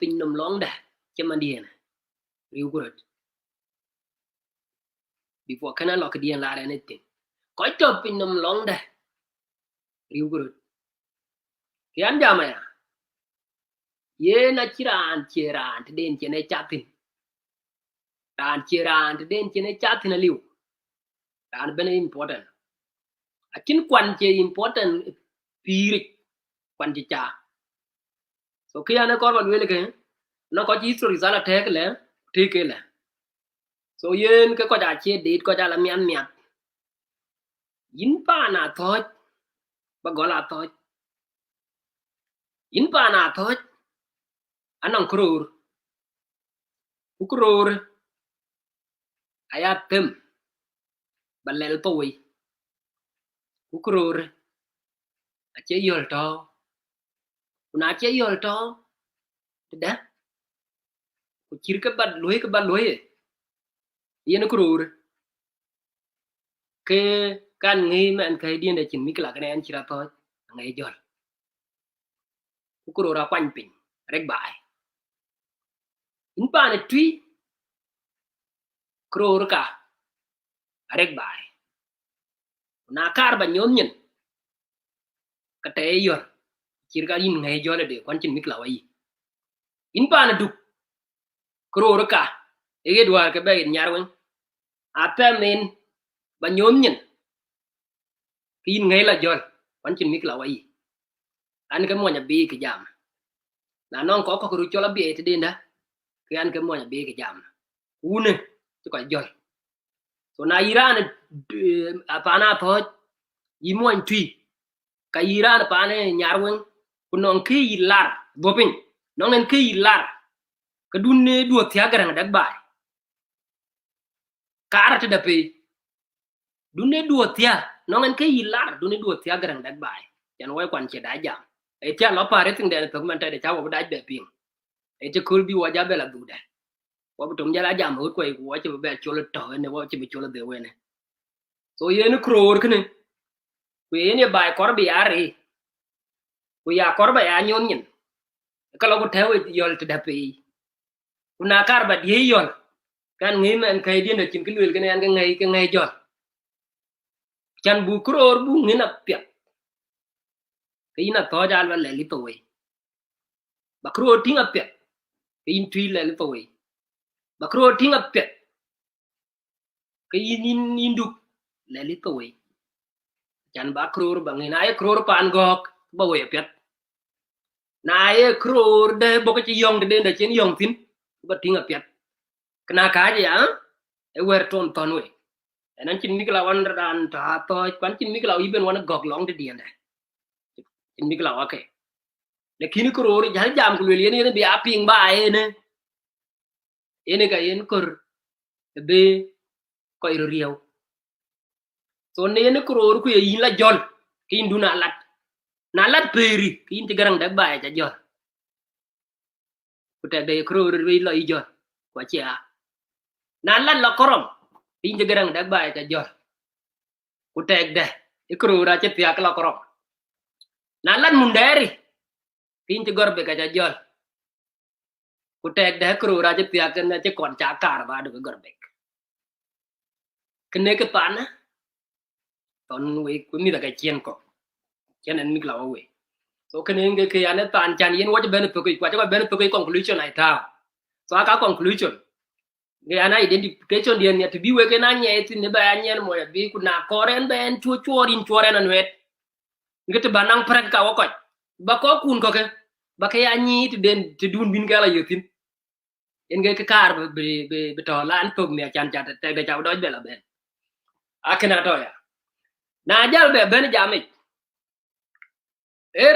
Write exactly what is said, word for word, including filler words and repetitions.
piny nɔm lɔŋdɛ, cïmëndiɛn, riëëuku röt. Before kënë lɔ këdiɛn lar anything. Kɔc tɔ̈ piny nɔm lɔŋdɛ, riëëuku röt. Kë an jam aya, yen acï raan cie raan tëden cïn ë cath thïn. Raan cie raan tëden cïn ë cath thïn aliu. Raan ëbën ë important. Acïn kuan cie important pïïric, kuan cï ca. So kë an ë kɔɔr ba lueel ke, nɔŋ kɔc history thala tɛ̈ɛ̈k lɛ, tëëk ke lɛ. So yen ke kɔc acie deet, kɔc ala miath miath. Yïn paan Athɔ̈ɔ̈c, ba gɔl Athɔ̈ɔ̈c. Yïn paan Athɔ̈ɔ̈c, anɔŋ këroor. Ku këroor aya them, ba lɛl thou wei. Ku këroor acie yɔ̈l tɔ̈ɔ̈u. Ku na cie yɔ̈l tɔ̈ɔ̈u, tëdë, ku cït kë ba luɔ̈i, kë ba luɔ̈i, yen këroor. Ke kan ŋëi mɛn käi diɛ̈n de cïn mikla kënë ɛn cït Athɔ̈ɔ̈c, aŋɛi jɔ̈l. Ku këroor akuany piny, arek baai. Yïn paan ë Tuï, këroor ka, arek baai. Ku na kaar ba nyoth nyin, ka tɛ̈ ye yɔ̈l, cït ka yïn ŋɛi jɔ̈l ëde, kuan cïn mikla wa yï. Yïn paan ë Duk, këroor ka, ë ɣet wäär ke bɛ ɣet Nyarweŋ. Apɛm en, ba nyoth nyin, ke yïn ŋɛi la jɔ̈l, kuan cïn mikla wa yï. An ke muɔny abï kë jam. Na nɔŋ kɔc kɔ̈k röt cɔl abiɛi tëdendä, ke an ke muɔny abï kë jam. Ku wun ë, cï kɔc jɔ̈l. So na yï raan, eh, paan Athɔ̈ɔ̈c, yï muɔny Tuï, ka yï raan paan ë Nyarweŋ, ku nɔŋ kë yï lar, dhuɔ̈p piny, nɔŋ en kë yï lar, ke dun ë duɔ̈th thiäk Garaŋ Dɛk Baai. Kaar tëdë pei. Dun ë duɔ̈th thiäk, nɔŋ en kë yï lar, dun ë duɔ̈th thiäk Garaŋ Dɛk Baai. Can wɔ kuan cie dac jam. Ë thiäk lɔ päär ë thiŋdɛn thök man tɛ̈dë ca wɔ bï dac bɛ piŋ. Ë cï kööl bï wɔ ja bɛ la dhukdɛ. Wɔ bï tom jal a jam ɣöt kuɔi, ku wɔ cï bï bɛ col ë tɔ̈ ënë, wɔ cï bï col ë dheu ënë. So yen këroor kënë, ku yen ye baai kɔɔr bï ya rëër, ku ya kɔɔr ba ya nyoth nyin, ka lɔ ku tɛ̈ɛ̈u yɔ̈l tëdë pei. Ku na kaar ba diëëc yɔ̈l, kan ŋëi mɛn käi diɛ̈n de cïn kë lueel kënë an ke ŋɛi, ke ŋɛi jɔ̈l. Can buk këroor buk ŋïn apiɛth, ke yïn Athɔ̈ɔ̈c al ba lɛl yï thou wei. Ba këroor tïŋ apiɛth, ke yïn Tuï lɛl yï thou wei. Ba këroor tïŋ apiɛth, ke yïn, yïn, yïn Duk lɛl yï thou wei. Can ba këroor ba ŋïn, na ye këroor paan Gɔ̈k, ba wei apiɛth. Na ye këroor de bɔ̈ ke cï yɔ̈ŋ tëden de cïn yɔ̈ŋ thïn, ba tïŋ apiɛth. Këna kääc aya, ë wɛ̈t thon thɔ̈n wei. Ɛn an cïn mikla wan raan tɔ̈ Athɔ̈ɔ̈c, kuan cïn mikla yï ben wan Gɔ̈k lɔŋ tëdiɛ̈n dɛ. Cïn mikla wa ke. Lakini këroor jäl jam ku lueel yen, yen bï a piŋ ba ënë. Yen ka yen kör ë bï kɔc röt riëëu. So në yen këroor ku ye yïn la jɔ̈l, ke yïn dun a lat. Na lat pëëri, ke yïn cï Garaŋ Dɛk Baai ca jɔ̈l. Ku tɛkdɛ ye këroor rëc lɔ yï jɔ̈l, ku acie a. Na lat la Kɔrɔŋ, ke yïn cï Garaŋ Dɛk Baai ca jɔ̈l. Ku tɛkdɛ, ye këroor acï thiäk la Kɔrɔŋ. Na lat Mundɛɛri, ke yïn cï Gɔrbek ca jɔ̈l. Ku tɛkdɛ, ye këroor acï thiäk, kën acï kɔn ca kaar ba duk Gɔrbek. Kënë kë paan ë, thɔ̈n wei, ku mïth ake ciɛ̈n kɔ̈k. Ciɛ̈n ɛn mikla wa wei. So kënë ke, ke an ë paan can yen wɔ cï bɛ̈n thök yic, ku acï kɔc bɛ̈n thök yic, conclusion ai tääu. So aka conclusion. Ke an identification diɛ̈n nhiɛ̈ të bï wek en a nyiɛɛi thïn, ë bɛ a nyiɛɛn mɔc abï, ku na kɔɔr ɛn bɛ ɛn cuɔ̈r cuɔ̈r yïn cuɔ̈r ɛn anuɛɛt. Ke të ba naŋ präk ka wɔ kɔc. Ba kɔckun kɔ̈k ke, ba ke ya nyic tëden, tëdun bïn ke la yök thïn. Yen ke kë kaar bï, bï, bï, bï tɔ̈ lan thök nhial can ca tɛkdɛ ca dɔc bɛ la bɛ̈n. Akën atɔ̈ ya. Na jäl bɛ bɛ̈n jam yic. Ee